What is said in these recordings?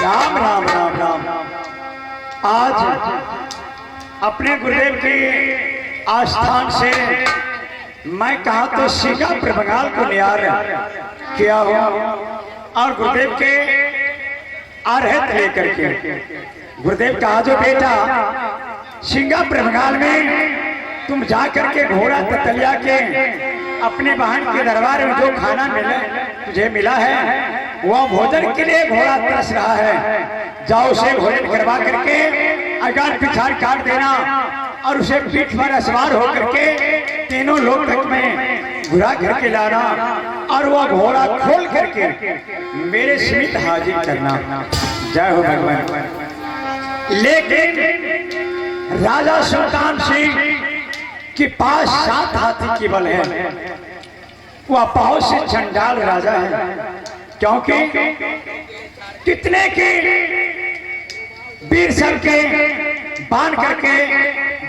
राम राम राम राम। आज अपने गुरुदेव के आस्थान से मैं कहा तो सिंगापुर बंगाल को नियार किया हो और गुरुदेव के आरहत लेकर के गुरुदेव कहा जो बेटा सिंगापुर बंगाल में तुम जा करके घोड़ा ततलिया के अपने बहन के दरबार में जो खाना मिले तुझे मिला है वह भोजन के लिए घोड़ा तरस रहा है, जाओ उसे भोजन करवा करके अगर पिछाड़ काट देना और उसे पीठ पर सवार होकर के तीनों लोग तक में घुरा करके लाना और वह घोड़ा खोल करके मेरे समीप हाजिर करना। जय हो भगवान। लेकिन राजा सुल्तान सिंह के पास 7 हाथी केवल है, वह बहुत से चंडाल राजा है, क्योंकि कितने के वीर सब के बांध करके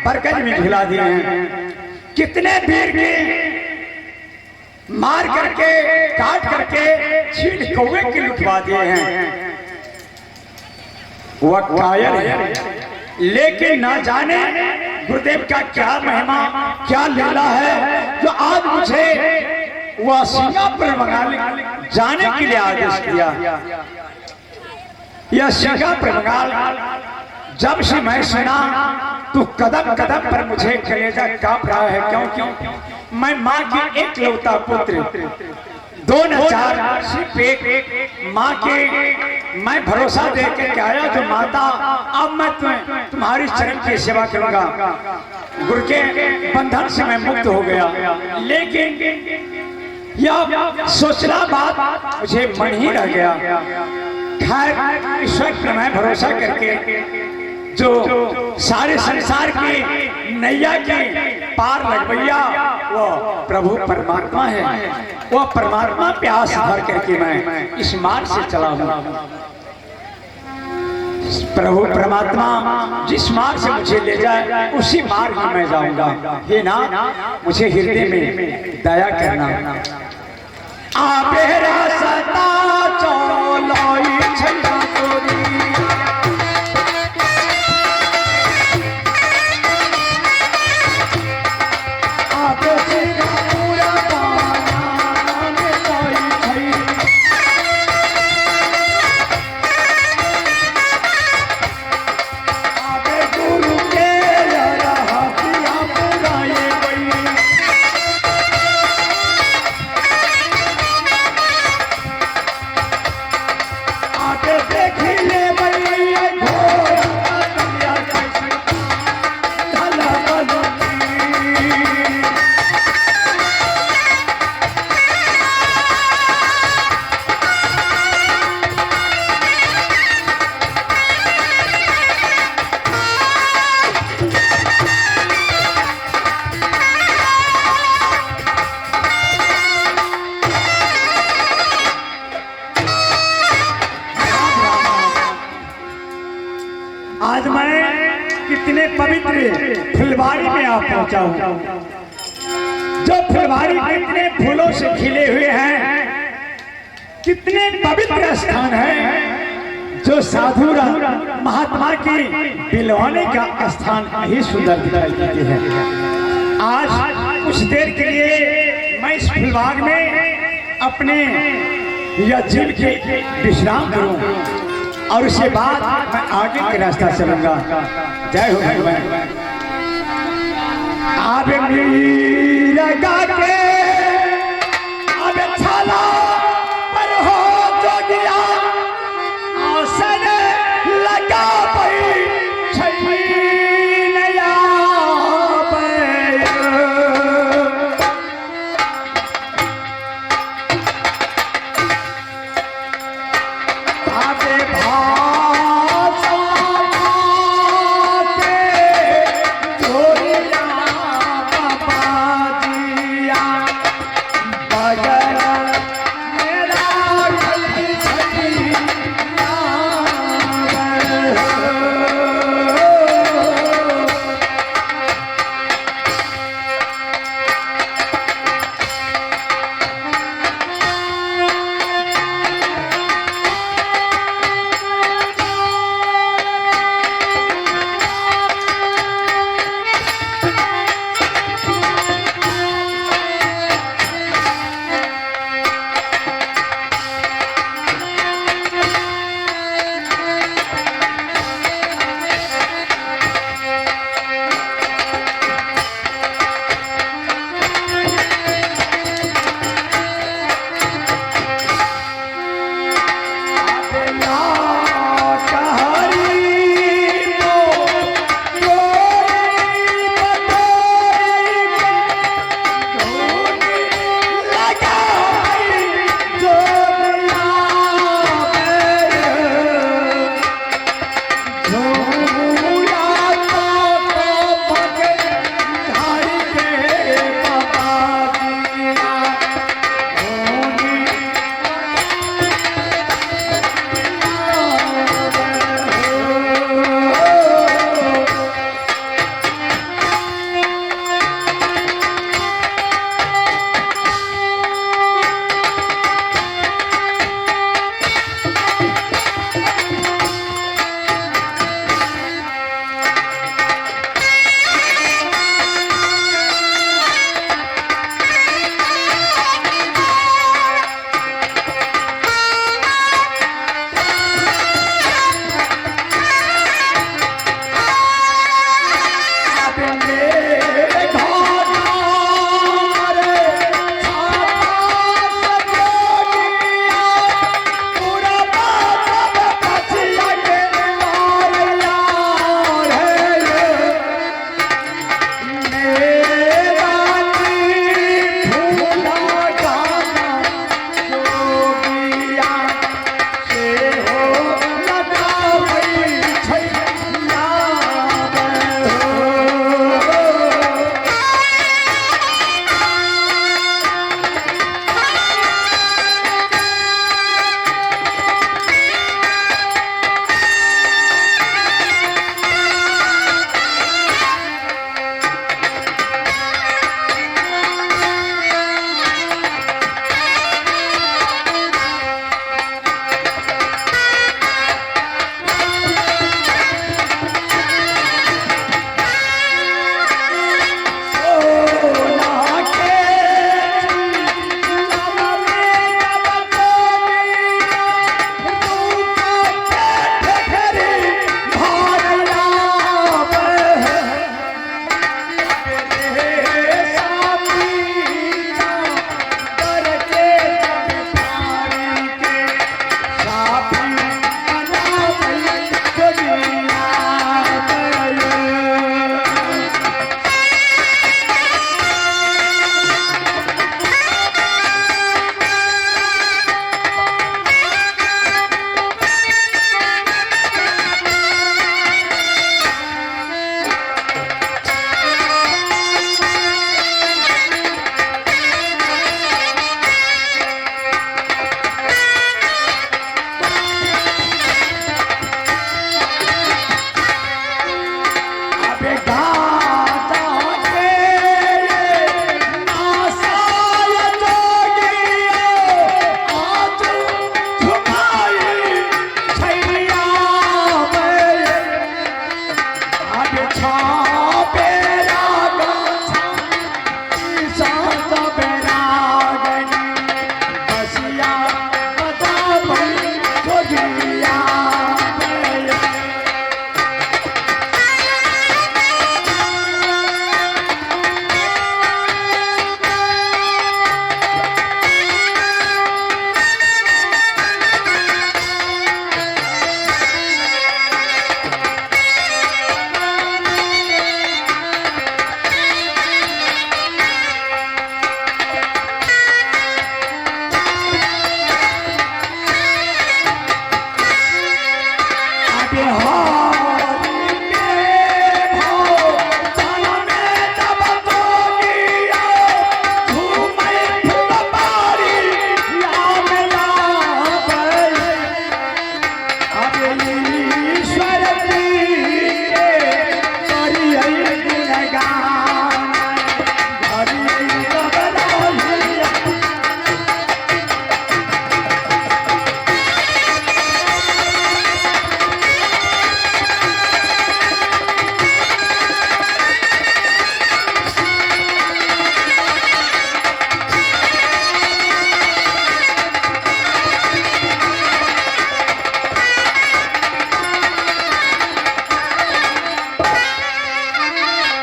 बरगद में झुला दिए हैं, कितने वीर के मार करके काट करके छीन कौवे के लुटवा दिए हैं। वह कायर है, लेकिन ना जाने गुरुदेव का क्या महिमा क्या लीला है जो आज मुझे वह सिंगापुर बंगाल जाने के लिए आदेश दिया। यह सिंगापुर बंगाल जब से मैं सुना तो कदम कदम पर मुझे कलेजा कांप रहा है, क्योंकि मैं माँ के एकलौता पुत्र, 2 न 4 सिर्फ एक माँ के मैं भरोसा दे के आया जो माता अब मैं तुम्हारी चरण की सेवा करूंगा। गुरु के बंधन से मैं मुक्त हो गया, लेकिन यह सोचना बात मुझे मन ही रह गया। खैर ईश्वर पर मैं भरोसा करके जो सारे संसार की नैया की पार लगवैया वो प्रभु परमात्मा है, वो परमात्मा प्यास भर करके मैं इस मार्ग से चला हूं। प्रभु परमात्मा जिस मार्ग से मुझे ले जाए उसी मार्ग में मैं जाऊंगा। हे ना मुझे हृदय में दया करना। आबेरा सता चलोई छैया तोरी, आज मैं कितने पवित्र फुलवारी में आप पहुंचा हूं, जो फुलवारी कितने फूलों से खिले हुए हैं, कितने पवित्र स्थान है, जो साधु महात्मा की बिलवाने का स्थान ही सुंदर दिखाई देती है। आज कुछ देर के लिए मैं इस फुलबाग में अपने या जीव के विश्राम करूं और उसके बाद मैं आगे के रास्ता चलूंगा। जय हो भगवान। आप मीरा गा के अब छाला पर हो जोगिया आसन लगा पई छैनया पर। आबे भाषा के जोरिया बाबा जिया। अबे हरि के भजन में जब जोगिया झूमै फुलबारी राम आबै। अबे ईश्वर जी के करियै गुणगान, हरि तब रहिया।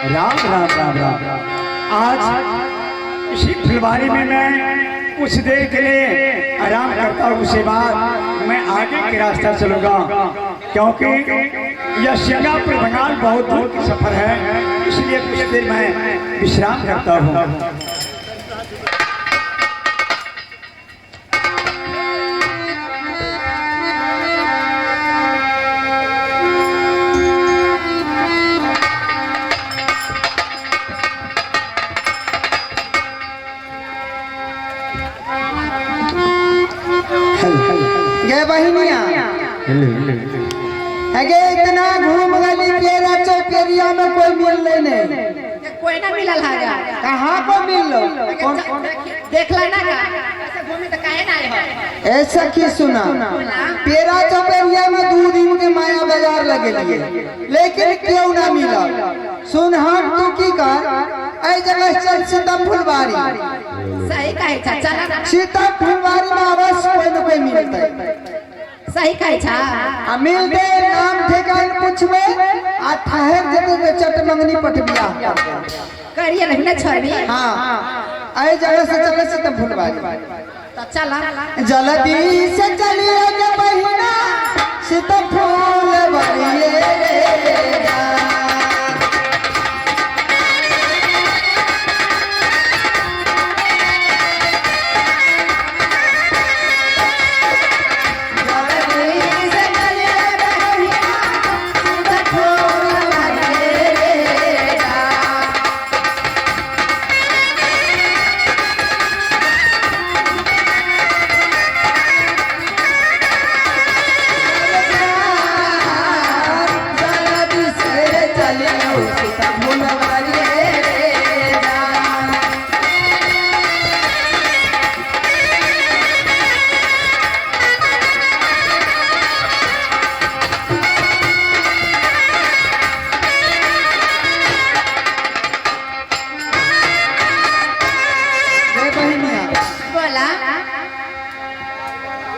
राम राम राम राम। आज इसी फुलवारी में मैं कुछ देर के लिए आराम करता हूँ, उसके बाद मैं आगे के रास्ता चलूंगा, क्योंकि यह सिंगापुर बंगाल बहुत दूर की सफर है, इसलिए कुछ देर मैं विश्राम करता हूँ। गे बहिनिया अगे इतना घूम गली पेरा चौपेरिया में कोई मिल नहीं। कोई ना मिलल है गा। कहाँ को मिल लो? कौन देख ला ना गा, ऐसे घूमी तो काहे ना आए हो। ऐसा की सुना, पेरा चौपेरिया में 2 दिन के माया बाजार लगे लिए, लेकिन क्यों ना मिला। सुन हम तू की कर ऐ जगह चल सीता फुलवारी। सही कहे छा, चल ना। सीता फुलवारी में अवश्य कोई न कोई मिलता है। सही कहे छा। आ मिलते नाम ठेकान पूछबे आ ठहर जेते ते चट मंगनी पटबिया करिए नहीं ना छोड़बी। हाँ ऐ जगह से चले सीता फुलवारी। तो चला जल्दी से चलिए के बहिना सीता फुलवारी।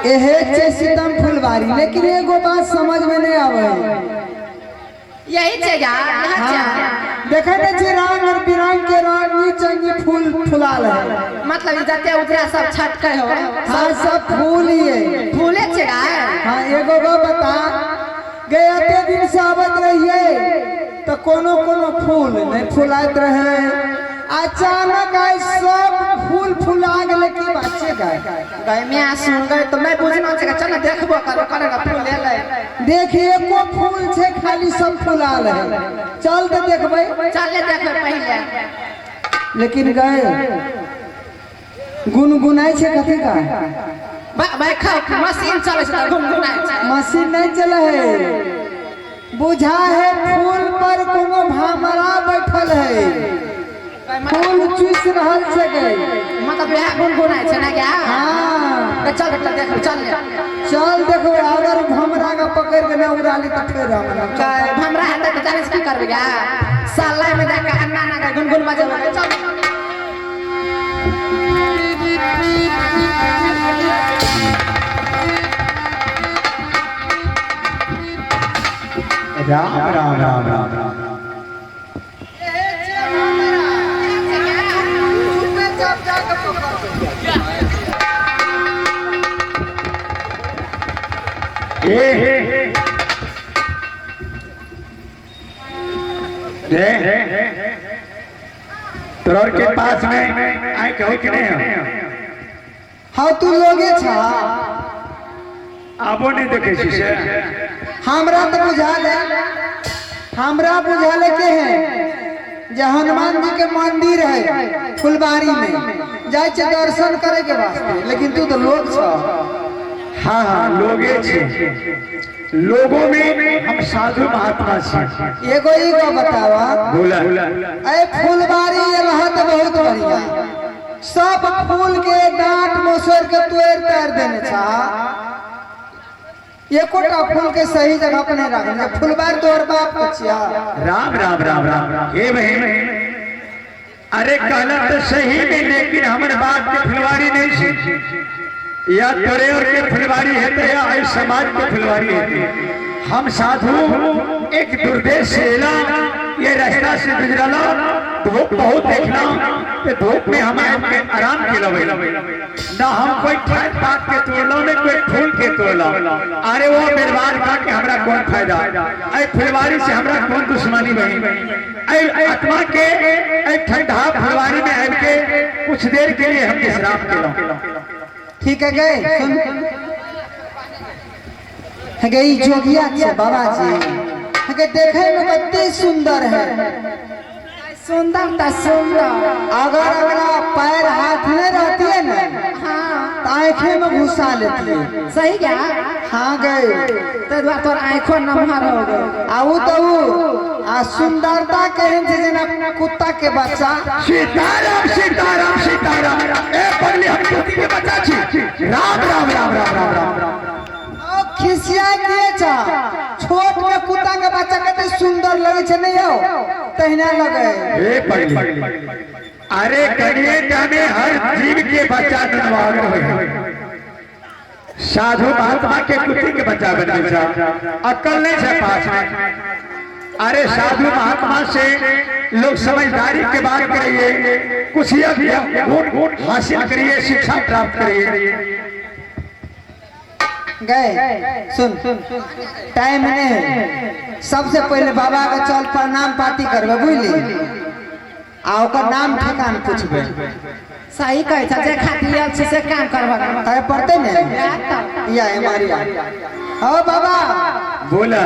एहे सीतम फुलवारी, लेकिन एगो बात समझ में नहीं आवे। यही छे यार। हाँ, देखे नहीं छी रंग और बिरंग के रंग चंगी फूल फुलाल है, मतलब जते उजरा सब छटके हो। हाँ सब फूल ही है, फूले छे यार। हाँ एगो गो बता गए अते दिन से आवत रहिए तो कोनो कोनो फूल नहीं फुलात रहे, अचानक आए सब फूल फुला गेले। की बात छे गाय गाय में सुन गए तो मैं बुझना छे, चल देखबो कर करेगा फूल ले ले। देखिए एको फूल छे खाली सब फुलाल है, चल तो देखबै, चल ले देखबै पहिले। लेकिन गए गुनगुनाई छे कथी का भाई खाओ, मशीन चले छे गुनगुनाई छे। मशीन नहीं चले है, बुझा है फूल पर कोनो भामरा बैठल है, फूल चूस रहल छे गई, मतलब यह गुनगुनाई छे ना क्या। हां तो चल चल देखो, चल चल देखो, अगर भमरा का पकड़ के ना उड़ा ली तो फिर हमरा भमरा है तो जाने से की करबे गा, साला में जाके अन्ना ना का गुनगुन बजे। चल राम राम राम राम राम। तोर के पास में आए कहो कि नहीं? हाँ तू लोगे छा आबो नहीं देखे छी से। हमरा तो बुझाल है, हमरा बुझाल है के है जे हनुमान जी के मंदिर है फुलबारी में, जाय छे दर्शन करे के वास्ते, लेकिन तू तो लोग छ। हाँ हाँ लोगे छे, लोगों में हम साधु महात्मा छे। एगो एगो बतावा। बोला। ए फुलबारी रहा तो बहुत बढ़िया, सब फूल के डांट मोसर के तोड़ तार देने छा, एकोटा फूल के सही जगह पर नहीं रखने। फुलबारी तोहर बाप के छिया। राम राम राम राम। हे बहन, अरे कहला तो सही में, लेकिन हमर बाप के फुलवारी नहीं छे, या तोरे और के फुलवारी है तो या इस समाज के फुलवारी है। हम साधु एक दुर्देश से एला, ये रास्ता से गुजरला, धूप बहुत देखला, तो धूप में हम के आराम के लवे ना, हम कोई ठाट पात के तोड़लो ने कोई फूल के तोड़लो। अरे वो बर्बाद का के हमरा कौन फायदा, ऐ फुलवारी से हमरा कौन दुश्मनी बनी। ऐ आत्मा के ऐ ठंडा फुलवारी में आब के कुछ देर के लिए हम विश्राम केलो। ठीक है गए सुन गई जोगिया छे बाबा जी, के देखे में कते सुंदर है। सुंदर ता सुंदर, अगर अगर पैर हाथ में रहती है ना, हाँ तो आंखें में घुसा लेती है। सही क्या? हाँ गए तो दुआ तोर आंखों नमहर हो गए। आऊ तो आ सुंदरता केहन छे जेना कुत्ता के बच्चा। सीताराम सीताराम सीताराम। ए पगली हम कुत्ती के बच्चा छी। राम राम राम राम राम राम। ओ खिसिया के छा, छोट में कुत्ता के बच्चा कते सुंदर लगे छे नहीं हो, तहिना लगे। ए पगली, अरे कनिए जाने हर जीव के बच्चा नवाग होय। साधु महात्मा के कुत्ती के बच्चा बने छा, अक्ल नहीं छे पास में। अरे साधु महात्मा से लोग समझदारी के बात करिए, कुछ गुण हासिल करिए, शिक्षा प्राप्त करिए। गए सुन टाइम नहीं, सबसे पहले बाबा के चल प्रणाम पाती करबे बुझली, आ ओकर नाम ठिकान पूछबे। सही कहै छ, जे खातिर आयल छी से काम करबा करे पड़ते ने। या हमारी हो बाबा बोला,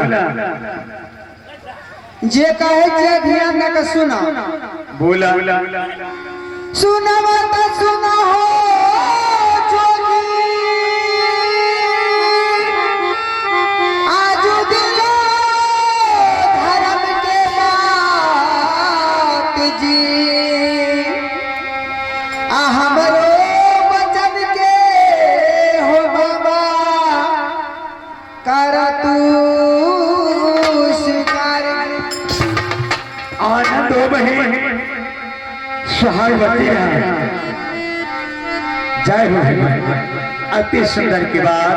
जे कहे छे ध्यान न के सुना। बोला। सुनवा त सुना हो जोगी, आजू दिलो धर्म के बात जी, आ हमरो वचन के हो बाबा कर तू स्वीकार। आनंद हो बहन सुहागवती है, जय हो। अति सुंदर की बात।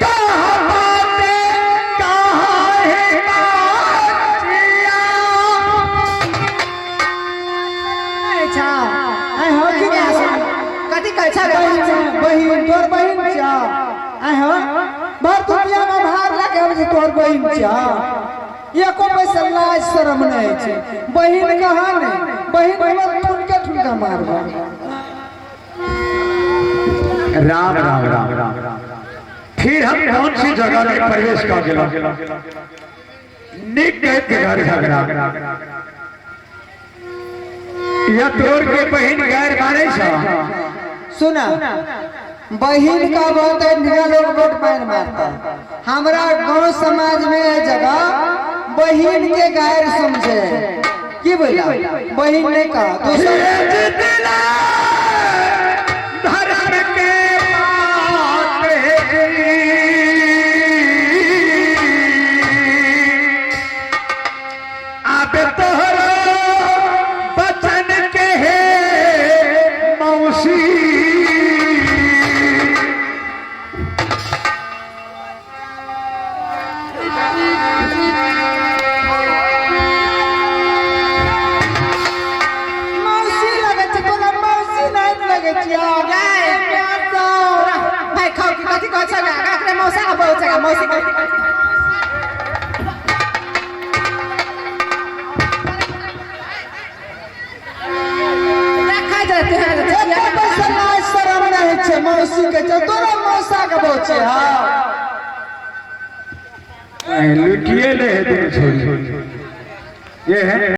कहाँ बातें कहाँ है बातियाँ। अच्छा आइ हो की कथी कहै छ? बहिन तोर बहिन छा, आइ हो भर दुनिया में भार लगे आबै छै तोर बहिन छा, एको पैसा लाज शरम नहीं छे। बहिन कहाँ ने, बहिन हमर ठुनके ठुनका मारबा। राम राम राम राम। फिर हम कौन सी जगह में प्रवेश कर गेलो? निक के घर झगड़ा या तोर के बहिन गैर मारे छा। सुना बहिन का बहुत है, लोग वोट पैन मारता। हमरा गांव समाज में है जगह बहिन के गैर समझे की बोला, बहिन ने कहा दोसर धर्म के बात आबे तोहरो बचन के है मौसी। मौसी लगे छे तोरा, मौसी नहीं लगे छे। भाई खाऊ की कथी कहै छ? ओकरे मौसा के बहुत जगह मौसी कथी रखा जाते हैं। एको पैसा लाज शरम नहीं छे मौसी के छे, तोरा मौसा के बहुत छे। हाँ लुटिए ले है दोनों छोरी ये है।